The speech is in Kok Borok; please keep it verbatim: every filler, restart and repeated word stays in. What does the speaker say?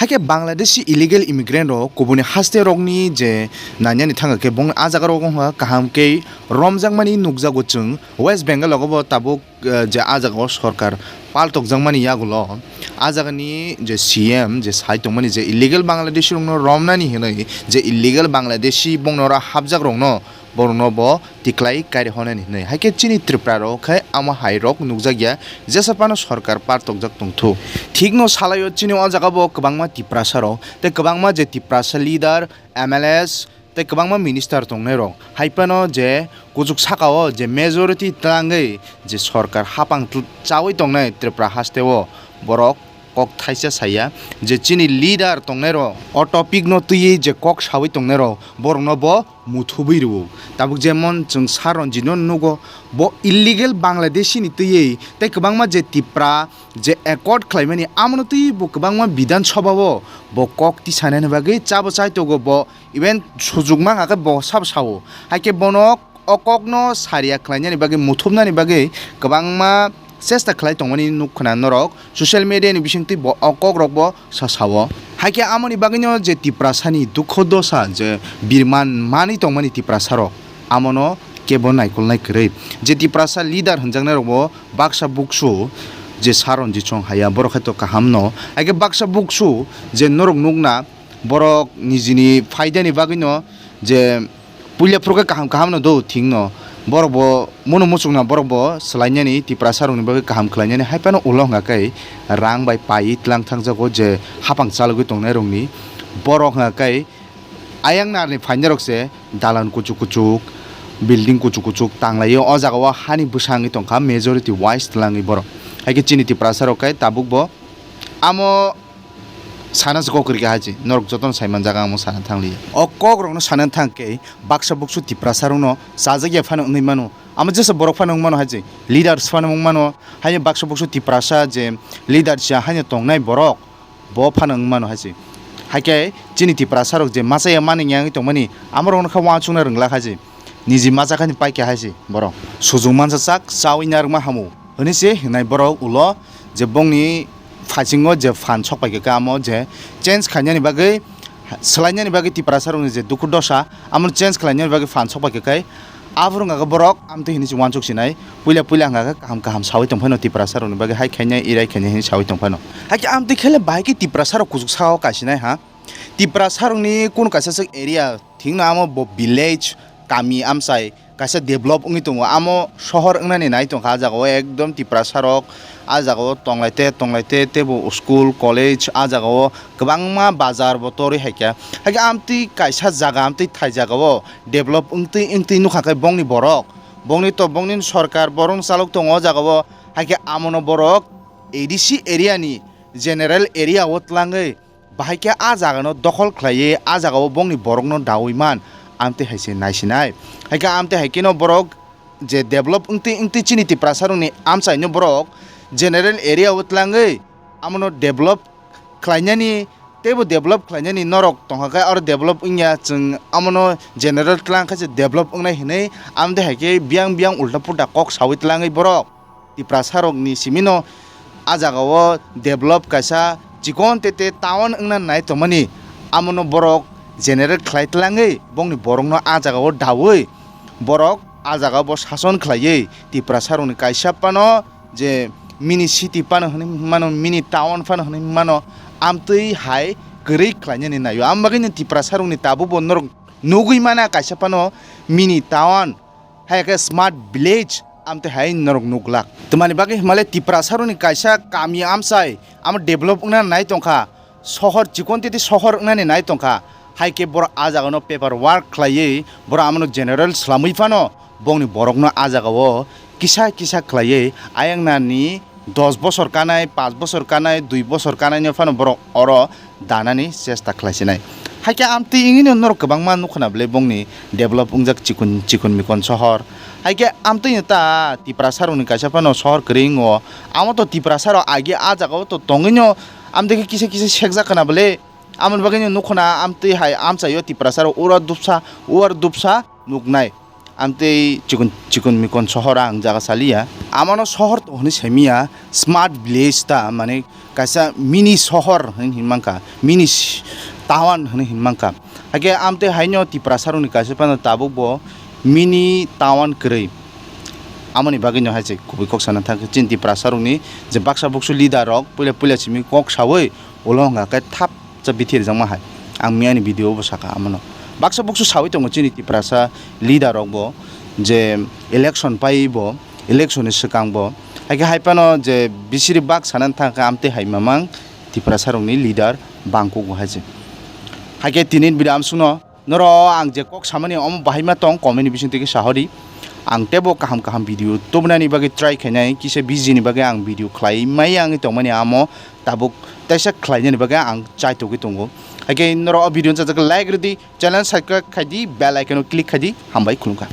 Hakhe Bangladeshi illegal immigrant rok kubuni haste rokni je nanyani thangkha khe bong a jaga rogo wngkha kaham khe romjakmani nukjago chwng. West Bengal rogo bo tabuk, eh, je a jaga o sorkar paltokjakmani yagulo a jagani je C M je sai tongmani je illegal Bangladeshi rokno romnani hinwi je illegal Bangladeshi bongno oro hapjak rokno borokno bo tiklai kairi honani hinwi. Haikhe chini Tripura rok khe amo hai rok nukjakya, jesa phano sorkar par tokjak tongthu. Thikno salaio chini o jaga bo kwbangma Tiprasa rok tei kwbangma je Tiprasa leader, M L As tei kwbangma minister tongnai rok. Hai phano je kuchuk saka o je majority twlangwi je sorkar hapang tl-, chawi tongnai Tripura haste o borok kok thaisa saya je chini leader tongnai rok o topic no twiwi je kok sawi tongnai rok borokno bo muthubwi rwo. Tabuk jemon chwng Sir Ranjit no nugo, bo illegal Bangladeshi ni twiwi tei kwbangma je Tipra je accord khlaimani amono twiwi bo kwbangma Bidhan Sabha o bo kok tisanani bagwi chabo chaitogo bo, even sujukma hwnkha khe bo sabo sao. Haikhe bono o kokno saria khlainani bagwi, muthubnani bagwi kwbangma chesta khlai tongmani nuk khna norok social media ni bisingtwi bo o kokrok bo sa sao. Haikhe amoni bagwino je Tiprasani dukho dosa je birman manwi tongmani Tiprasarok, amono kebo naikolnai kwrwi. Je Tiprasa leader hwnjaknairokbo baksa buksu je Sir Ranjit Song haya, borok hai to kahamno. Haikhe baksa buksu je norok nukna, borok nijini phaidani bagwino je puila phuru khe kaham kaham no do thik no, borok bo mono muchungna borok bo swlainani Tiprasa rokni bagwi kaham khlainani hai phano ulo hwnka khe rang bai paiwi tlang thangjago je hapang chalogwi tongnai rokni borok hwnka khe ayang narni phainai rok se dalan kuchuk kuchuk building kuchuk kuchuk tanglaio o jaga o hani bwsa wngwi tongkha majority wise twlangwi borok hai khe chini Tiprasa rok khe tabuk bo amo sana se kok kwrwi kha hai se, norok jotono sai manjak, ang omo sana thang liya. O kok rokno sana thang khe baksa buksu Tiprasa rokno chajak ya phano wngwi mano, amo jesa borok phano wng mano hai se, leaders phano wng mano, haino baksa buksu Tiprasa je leader cha haino tongnai borok bo phano wng mano hai se. Hai khe chini Tiprasa rok je masa ya mani yang wngwi tongmani, amo rokno kha uansukna rwngla hai se. Niji masa khe paikha hai se borok. Sujung mansa chak chawi narwkma hamu hwnwi se hwnai borok ulo je bongni phasingo je phan sok paikha khe amo je change khainani bagwi, swlainani bagwi Tiprasa rokni je dukhu dosa amo change khlainani bagwi phan sok paikha khe aphuru hwnka khe borok amtwi hwnwi se uansuk sinai puila puila hwnka khe kaham kaham sawi tong phano Tiprasa rokni bagwi hai khainai irai khainai hwnwi sawi tong phano. Hai khe amtwi khe le bahai khe Tiprasa rok kuchuk sao kaisinai ha. Tiprasa rokni kunu kaisa swk area thikno amo bo village kami amchai kaisa develop wngwi tongo, amo sohor wngnani nai tongkha. Ah jagao ekdom Tiprasa rok ah jagao tonglaite tonglaite teibo school college ah jagao kwbangma bazar bo torwi haikha. Haikhe amtwi kaisa jaga amtwi thai jagao develop wngtwi wngtwi nukha khe bongni borok, bongni to bongni sorkar borokno chalok tongo o jagao. Haikhe amono borok A D C area ni general area o twlangwi bahai khe ah jagano dokhol khlaiwi ah jagao bongni borokno daui man, amtwi hai se naisinai. Hai khe amtwi hai kheno borok je develop wngtwi wngtwi chini Tiprasa rokni amchaino borok general area o twlangwi amono develop khlainani teibo develop khlainani norok tongkha khe aro develop wngya, chwng amono general twlang khe se develop wngnai hinwi amtwi hai khe biyang biyang ulta pulta kok sawi twlangwi borok Tiprasa rokni simino ah jagao develop kaisa chikon tete town wngna nai tongmani, amono borok generate khlai tlangwi bongni borokno ah jagao daui borok ah jagao bo sason khlaiwi Tiprasa rokni kaisa phano je mini city phano hwnwi mano, mini town phano hwnwi mano, amtwi hai kwrwi khlainani naio. Am bagwino Tiprasa rokni tabukbo norok nugwi mana kaisa phano mini town. Hai khe smart village amtwi hai norok nuglak. Twmani bagwi himale Tiprasa rokni kaisa kami amchai amo develop wngna nai tongkha, sohor chikon titi sohor wngnani nai tongkha. Hai khe borok ah jagano paper work khlaiwi borok amono general swlamwi phano bongni borokno ah jagao kisa kisa khlaiwi ayang nani dos bosor kanai, panch bosor kanai, dui bosor kanai no phano borok oro danani chesta khlaisinai. Hai khe amtwi wngwino norok kwbangma nukho na bwle bongni develop wngjak chikon chikon mikon sohor. Hai khe amtwino ta Tiprasa rokni kaisa phano sohor kwrwi wngo. Amo to Tiprasa rok agi ah jagao to tongwino amtwi khe kisa kisa sekjak khna bwle. Amoni bagwino nukho na amtwi hai amchaio Tiprasa rok ura dupsa, uar dupsa nuknai. Amtwi chikon, chikon mikon sohor ang jaga saliya. Amano sohor to hwnwi saimiya, smart village ta, mane kaisa mini sohor hwnwi hinmankha, mini s-, town hwnwi hinmankha. Hakhe amtwi haino Tiprasarokni kaisa phano tabuk bo mini town kwrwi. Amoni bagwino hai se kubui kok sana thangkhe chini Tiprasarokni je baksa buksu leader rok puila puila simi kok sawi ulo hwnga khe thap cha bithi rijak ma hai. Ang miyani video bo saka amano. Baksa buksu sawi tongo chini Tiprasa leader rok bo je election pai bo, election ni swkang bo. Hakhe hai phano je bisiri bak sana thangkhe amtwi hai mamang Tiprasa rokni leader bangkuk bo hai se. Hakhe tini video amsukno norok ang je kok samani omo bahai ma tong comment ni bising twi khe sahori. Ang tebo kaham kaham video tubunani bagwi try khainai, kisa busy ni bagwi ang video khlai maya wngwi tongmani amo tabuk teisa khlainani bagwi ang chai togwi tongo. Hakhe norok o video no chajak like rwdi, channel subscribe khaidi, bell icon o click khaidi, hambai khulumkha.